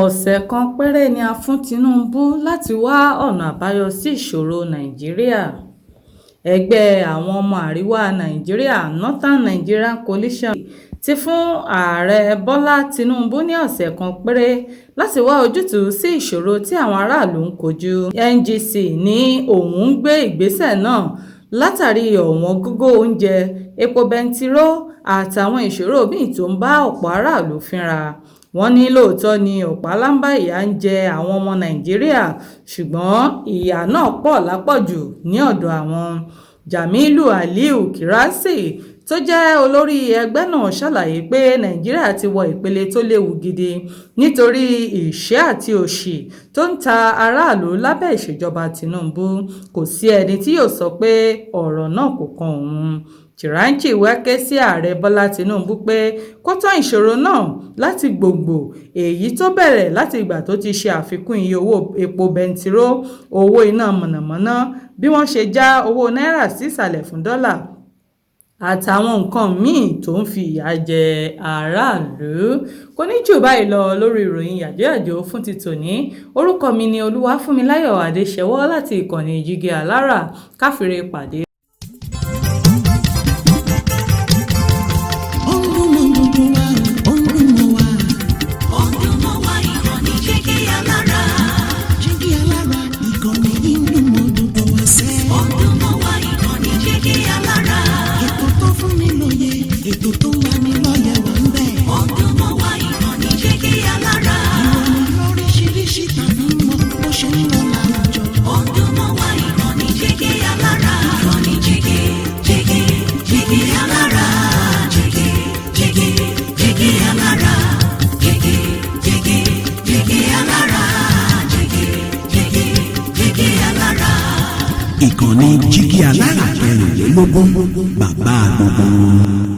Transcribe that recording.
Ọ̀sẹ̀ kan péré ni a fún Tinubu láti wá ọ̀nà àbáyọ sí ìṣòro Nàìjíríà. Ẹgbẹ́ àwọn ọmọ àríwá Nàìjíríà, Northern Nigerian Coalition, ti fún Ààrẹ Bọ́lá Tinubu ní ọ̀sẹ̀ kan péré láti wá ojútùú sí ìṣòro tí àwọn aráàlú ń kojú. NGC ní òun ń gbé ìgbésẹ̀ náà látàrí ọ̀wọ́ngógó oúnjẹ, epo bẹntiróò àtàwọn ìṣòro míì tó ń bá ọ̀pọ̀ aráàlú fínra. Wọ́n ní lóòótọ́ ni ọ̀pálábá ìyà ń jẹ àwọn ọmọ Nàìjíríà, ṣùgbọ́n ìyà náà pọ̀ lápọ̀jù ní ọ̀dọ̀ àwọn. Jamilu Aliu Kirasse tó jẹ́ olórí ẹgbẹ́ náà ṣàlàyé pé Nàìjíríà ti wọ ìpele tó léwu gidi nítorí ìṣẹ́ àti òṣì tó ń ta aráàlú lábẹ́ ìṣèjọba Tinubu. Kò sí ẹni tí yóò sọ pé ọ̀rọ̀ náà kò kan òun. Tiranchy wá ké sí Ààrẹ Bọ́lá Tinubu pé kó tán ìṣòro náà láti gbòǹgbò, èyí tó bẹ̀rẹ̀ láti ìgbà tó ti ṣe àfikún iye owó epo bẹntiróò, owó iná mọ̀nàmọ́ná, bí wọ́n ṣe já owó náírà sísàlẹ̀ fún dọ́là àtàwọn nǹkan míì tó ń fi ìyà jẹ aráàlú. Kò ní jù báyìí lọ lórí ìròyìn yàjóyàjó fún ti tòní. Orúkọ mi ni Olúwafúnmiláyọ̀ Adéṣẹwọ́ láti ìkànnì Jígí Alára. Káfíńre pàdé. Ó ń dún mọ́ gbogbo wa o, ó ń dún mọ́ wa. Ó ń dún mọ́ wa, ìkànnì Jígí Alára. Jígí Alára, ìkànnì yìí ń dún mọ́ gbogbo wa sẹ́. Ó ń dún mọ́ wa, ìkànnì Jígí Alára. Ètò tó fún ni lóye, ètò tó ń lani lọ́yẹ̀ wà ń bẹ̀. Ó ń dún mọ́ wa, ìkànnì Jígí Alára. Ìròyìn lóríṣiríṣi tàbí mọ́ bó ṣe ń lọ láwùjọ. Ó ń dún mọ́ wa, ìkànnì Jígí Alára. Ìkànnì Jígí, Jígí, Jígí Alára. Jígí, Jígí, Jígí Alára. Jígí, Jígí, Jígí Alára. Jígí, Jígí, Jígí Alára. Ìkànnì Jígí Alára 24, bàbá gbogbo wọn.